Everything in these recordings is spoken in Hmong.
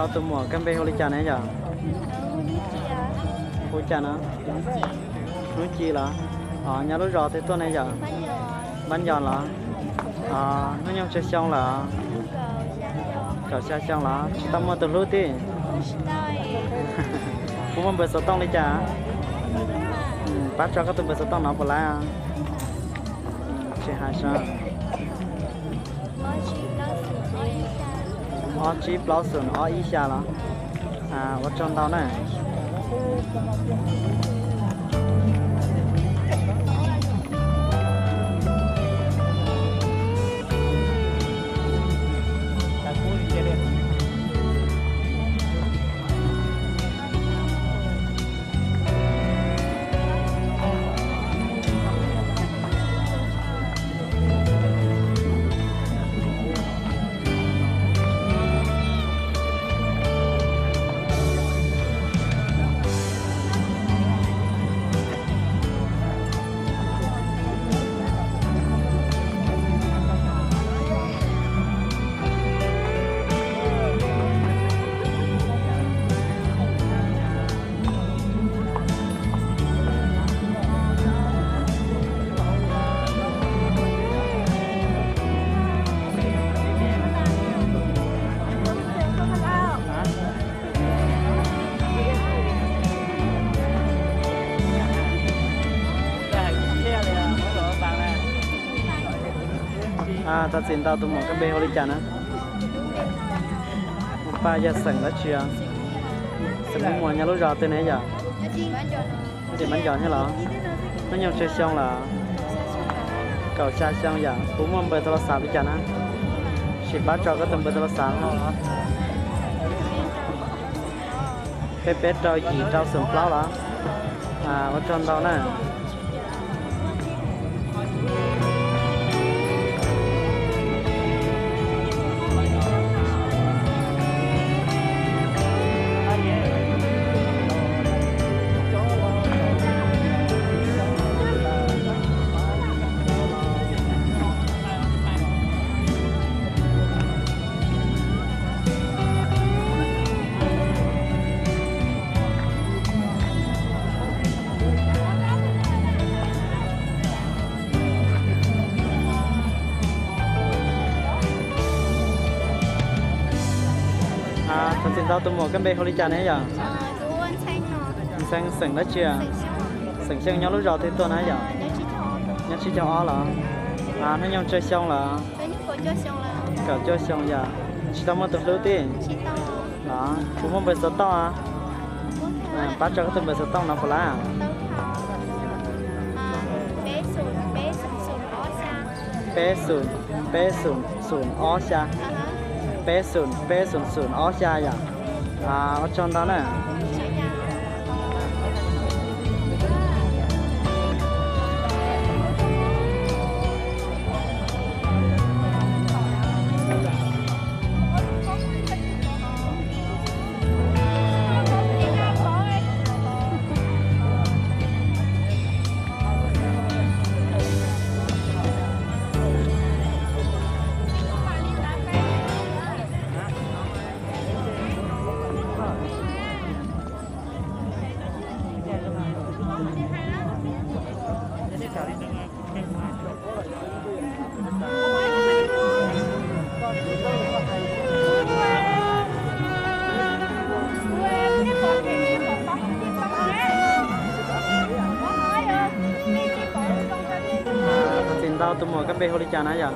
Tau tus muam koj npe hu li cas ne yom? Hu cas no? Hnub Ci los? Nyob lub zos twg tuaj ne yom? Npab Nco los? Hnub nyoog tsawg xyoo lawm? Kaum xya xyoo los? Tsis tau muaj tus hlub tib? Puas muaj npawb xov tooj li cas? Pab tso koj tus npawb xov tooj no puas laib? Tsis hais sab. Ob tsib plaub xoom ob ib xya los? Ua tsaug ntau na. Thov txim ntau, tus muam koj npe hu li cas na? Mus pab yog xeem dab tsi? Xeem Muas, nyob lub zos twg ne yom? Tim Npab Nco thiab los? Hnub nyoog tsawg xyoo lawm? Kaum xya xyoo yom. Puas muaj npawb tau los xav li cas na? Sim pab tso koj tus npawb tau los xav. Peb peb rau yim rau xoom plaub los? Ua tsaug ntau na. Thov txim ntau, tus muam koj npe hu li cas ne yom? Ntxhee, xeem dab tsi? Xeem Xyooj, nyob lub zos twg tuaj na yom? Nyob tsib caug ob los? Hnub nyoog tsawg xyoo lawm? Kaum cuaj xyoo yom. Tsis tau muaj tus hlub tib? Los puas muaj npawb xov tooj? Pab tso koj tus npawb xov tooj no puas laib? Peb xoom, peb xoom xoom ob xya. Peb xoom, peb xoom xoom ob xya yom. Ua tsaug ntau na. Txim ntau, tus muam koj npe hu li cas na yom?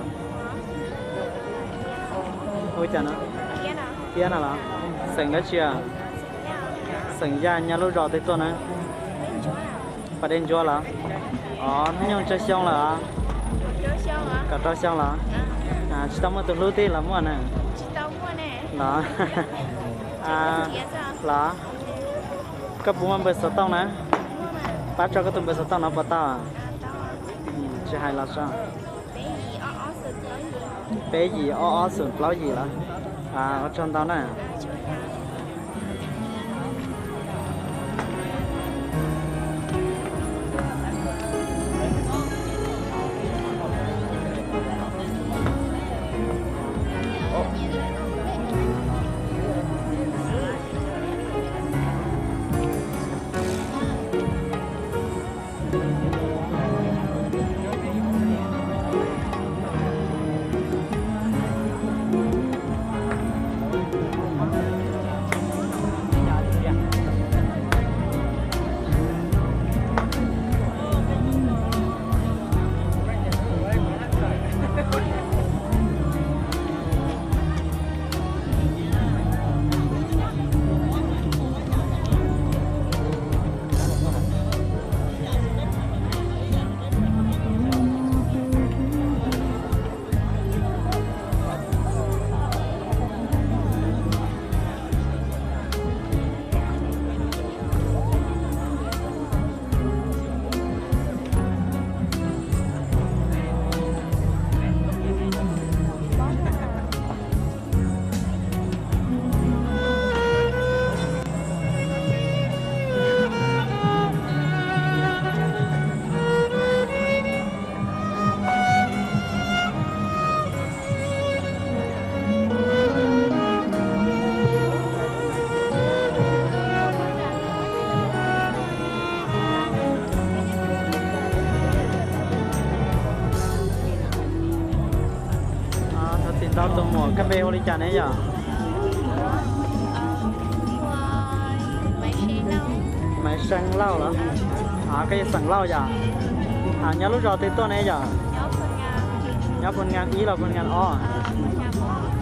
Hu li cas no? Tiab no los? Xeem dab tsi? Xeem Yaj, nyob lub zos twg tuaj na? Pas Dej Ntsuab los? Os, hnub nyoog tsawg xyoo lawm? Kaum rau xyoo los? Tsis tau muaj tus hlub tib los muaj na? Los? Los? Koj puas muaj npawb xov tooj na? Pab tso koj tus npawb xov tooj no puas tau? Tsis hais los so. Peb yim ob ob xoom plaub yim los? Ua tsaug ntau na. Tus muam koj npe hu li cas ne yom? Maiv Seev Lauj los? Koj yog xeem Lauj yom? Nyob lub zos twg tuaj ne yom? Nyob Phu Ngas ib los Phu Ngas ob?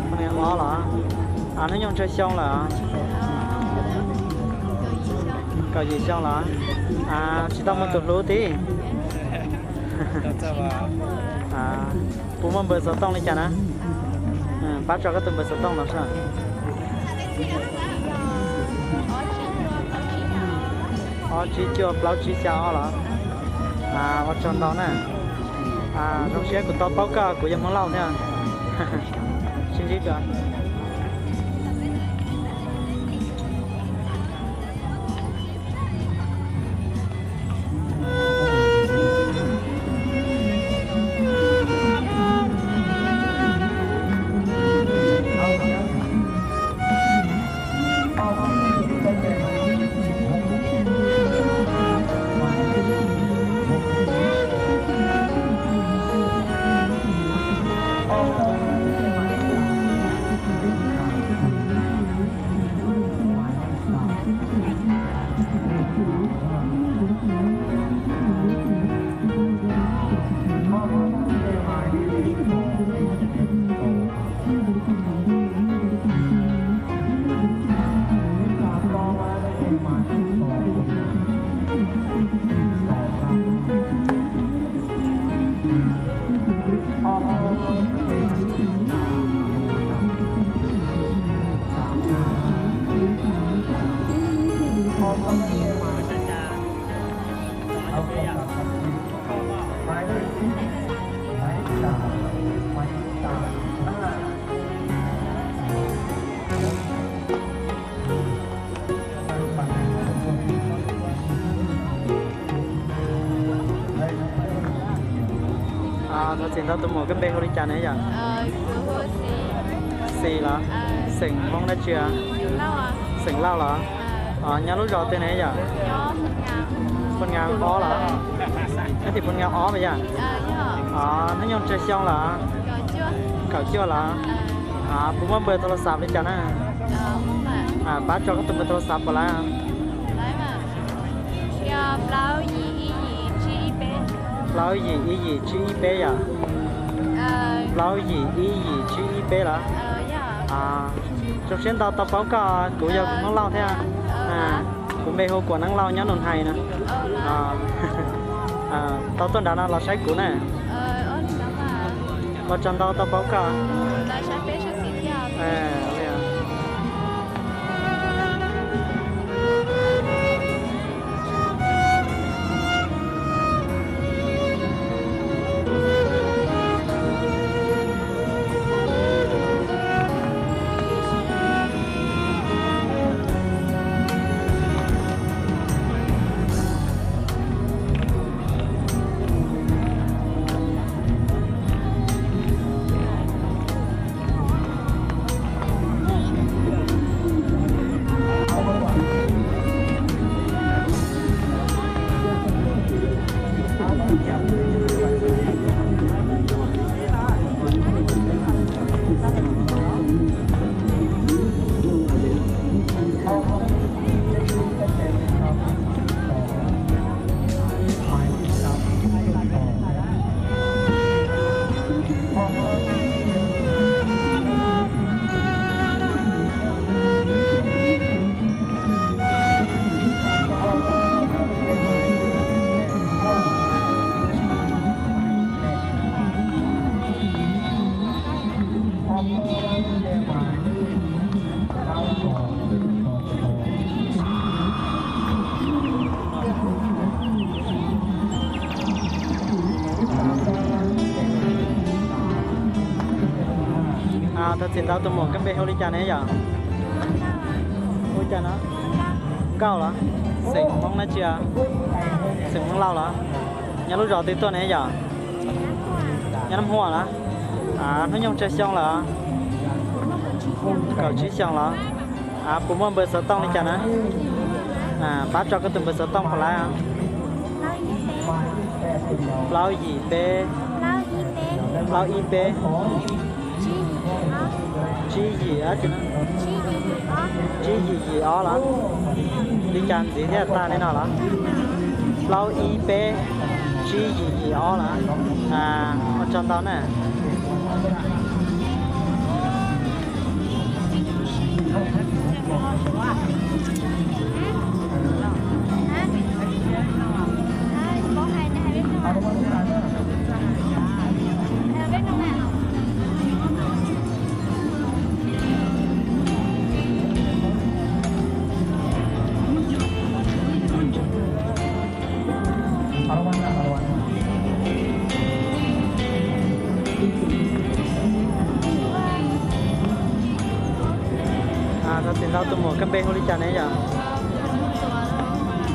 Phu Ngas ob los? Hnub nyoog tsawg xyoo lawm? Kaum yim xyoo los? Tsis tau muaj tus hlub tib? Puas muaj npawb xov tooj li cas na? Pab tso koj tus npawb xov tooj los seb. Ob tsib cuaj plaub tsib xya ob los? Ua tsaug ntau na. Zoo siab kuv tau paub koj, kuv yog Hmoob Lauj thiab. Sib ntsib dua. Thov txim ntau tus muam, koj npe hu li cas ne yom? Xis los? Xeem Hmoob dab tsi? Xeem Lauj los? Nyob lub zos twg ne yom? Phu Ngas ob los? Nyob tim Phu Ngas ob mas yom? Hnub nyoog tsawg xyoo lawm? Kaum cuaj los? Puas muaj npawb tau los xav li cas na? Pab tso koj tus npawb tau los xav puas lawm? Plaub yim ib yim tsib ib peb yom? Plaub yim ib yim tsib ib peb los? Zoo siab ntau tau paub koj, kuv yog Hmoob Lauj thiab. Kuv npe hu Kuam Neeb Lauj nyob Nus Hais no. Tau tuaj nrad no los saib kuv na. Ua tsaug ntau tau paub koj. Thov txim ntau tus muam, koj npe hu li cas ne yom? Hu li cas no? Nkauj los? Xeem Hmoob dab tsi? Xeem Hmoob Lauj los? Nyob lub zos twg tuaj ne yom? Nyob Nab Huaj los? Hnub nyoog tsawg xyoo lawm? Kaum tsib xyoo los? Puas muaj npawb xov tooj li cas na? Pab tso koj tus npawb xov tooj puas lawm? Plaub yim peb, plaub ib peb, Tsib yim, tsib yim yim ob los? Li cas ntxiv thiaj tag li no los? Plaub ib peb, tsib yim yim ob los? Ua tsaug ntau na. Thov txim ntau, tus muam koj npe hu li cas ne yom?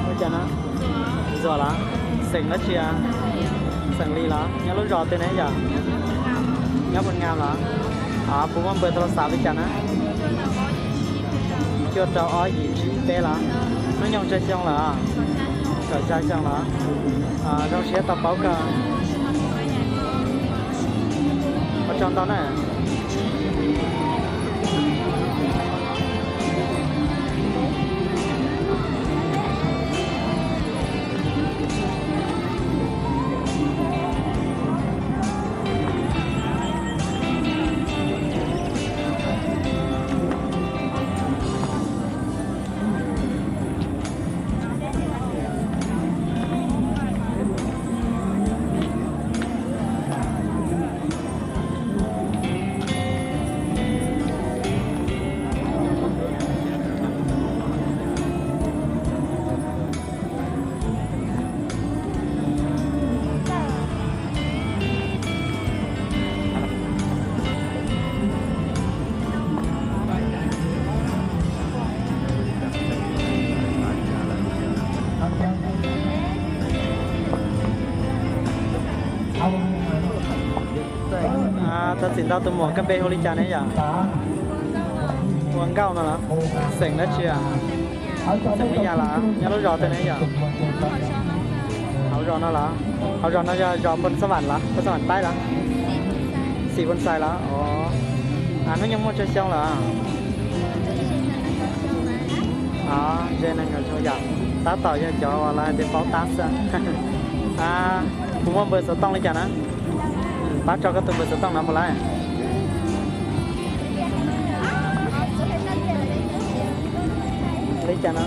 Hu li cas no? Ntxuam los? Xeem dab tsi? Xeem Lis los? Nyob lub zos twg ne yom? Nyob Phu Nga los? Puas muaj npawg tau los xav li cas na? Cuaj rau ob yim tsib peb los? Hnub nyoog tsawg xyoo lawm? Kaum xya xyoo los? Zoo siab tau paub koj. Ua tsaug ntau na. Thov txim ntau, tus muam koj npe hu li cas ne yom? Ua Nkauj no los? Xeem dab tsi? Xeem Hmoob Yas los? Nyob lub zos twg ne yom? Hauv zos no los? Hauv zos no yog zos Phoos Xab Vam los? Phoos Xab Vam Taib los? Xim Phoos Xais los? Hnub nyoog muaj tsawg xyoo lawm? Ze nees nkaum xyoo yom. Tab tom yog cov uas lawv hais tias paub tab xwb. Puas muaj npawg xov tooj li cas na? Pab tso koj tus npawg xov tooj no mus lawm. Li cas no?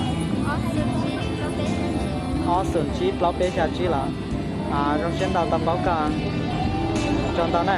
Ob xoom tsib plaub peb xya tsib los? Zoo siab ntau tau paub koj. Tsaug ntau na.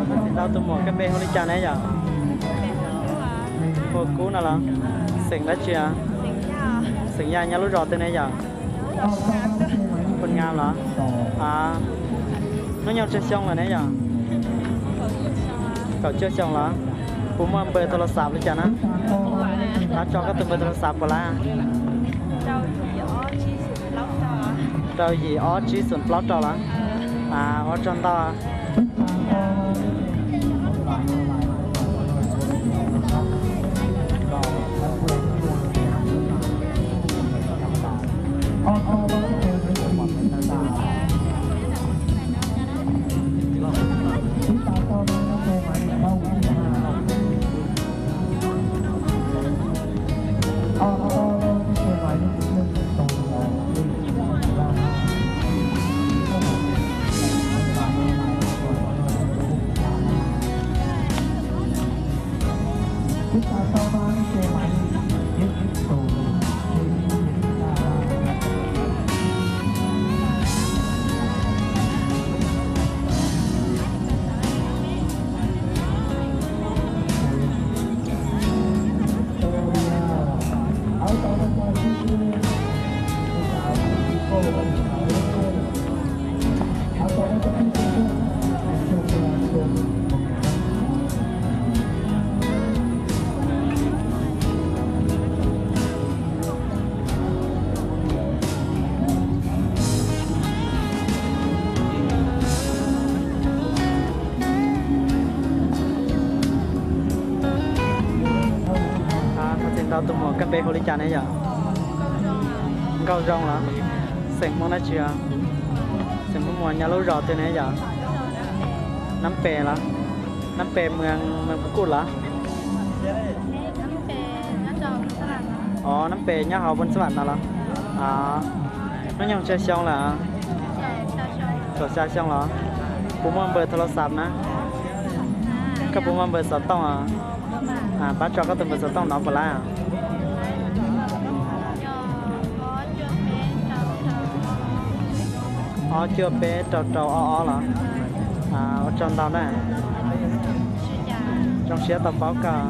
Thov txim ntau, tus muam koj npe hu li cas ne yom? Hu ua Kub no los? Xeem dab tsi? Xeem Yaj, nyob lub zos twg ne yom? Phu Nga los? Hnub nyoog tsawg xyoo lawm ne yom? Kaum cuaj xyoo los? Puas muaj npawg tau los xav li cas na? Pab tso koj tus npawg tau los xav puas lawm? Rau yim ob tsib xoom plaub rau los? Ua tsaug ntau. Tus muam koj npe hu li cas ne yom? Nkauj Zoo los? Xeem Hmoob dab tsi? Xeem Hmoob Muas nyob lub zos twg ne yom? Nab Pes los? Nab Pes mas mas Pus Kuj los? Os, Nab Pes nyob hauv Phoos Xab Vam no los? Hnub nyoog tsawg xyoo lawm? Kaum xya xyoo los? Puas muaj npawb tha las xav na? Koj puas muaj npawb xov tooj? Pab tso koj tus npawb xov tooj no puas laib? Ob cuaj peb rau rau ob ob los? Ua tsaug ntau na. Zoo siab tau paub koj.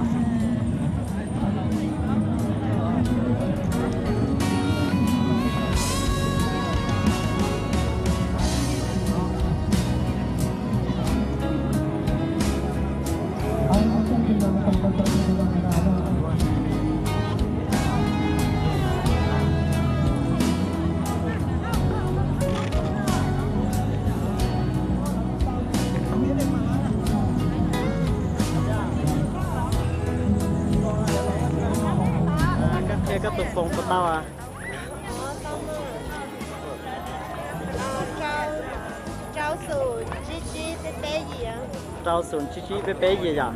Koj qhia koj tus foos puas tau? Rau xoom tsib tsib peb peb yim yom?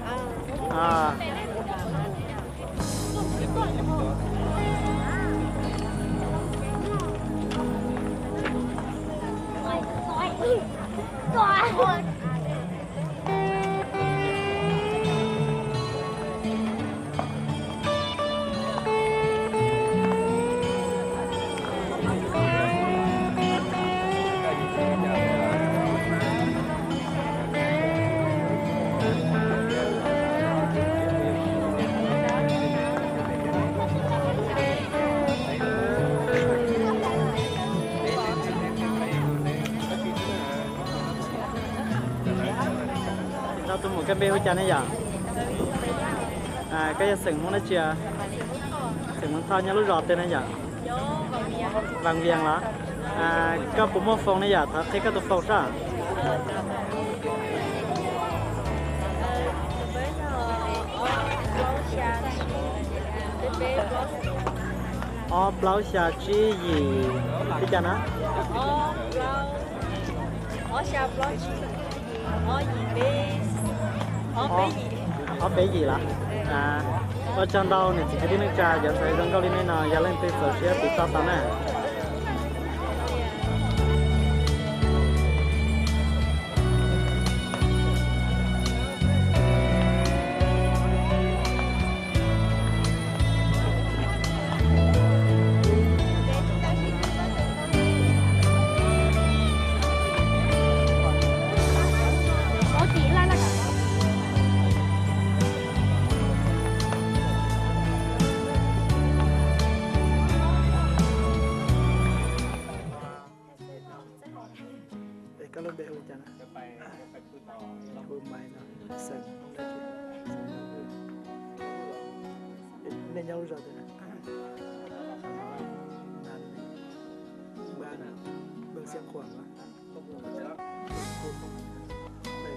Tus muam koj npe hu cas ne yom? Koj yog xeem Hmoob dab tsi? Xeem Hmoob Thoj nyob lub zos twg ne yom? Vaj Vias los? Koj puas muaj foos ne yom? Thov qhia koj tus foos soj. Ob plaub xya tsib yim li cas na? Ob peb yim los? Ua tsaug ntau niam txiv kwv tij neej tsa, cov ntxhais zoo nkauj li nej no yog leej twg txaus siab tiv toj tau na. Es koj lub npe hu li cas na? Hu Maiv no, xeem dab tsi? Nej nyob lub zos twg na? Npab na, Npab Xeeb Khuam los?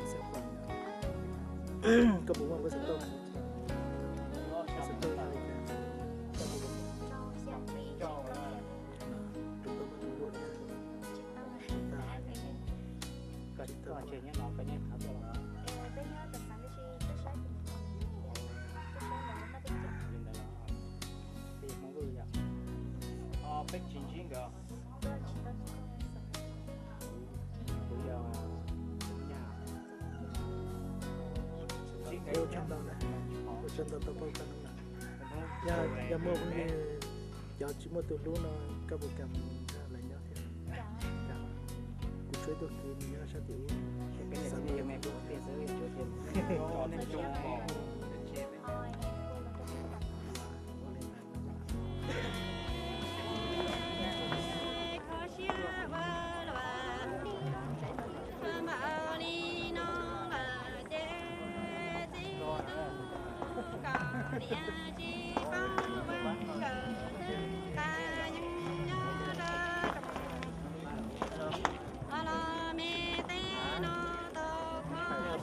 Xeeb Khuam. Koj puas muaj npawb xov tooj? Npawb xov tooj li cas? Tus koj muaj tus luaj thiab. Koj tsis tau. Peb tsis ntsib nkawd. Kuv yog Nyab. Ua tsaug ntau na, ua tsaug ntau tau paub koj hnub no. Yog muaj phooj ywg cov tsis muaj tus hlub no, koj puas kam nrog lawv nyob thiab? Kuv tshuav ib tug kwv nws nyob sab tim ub.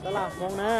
Tab laj Hmoob na.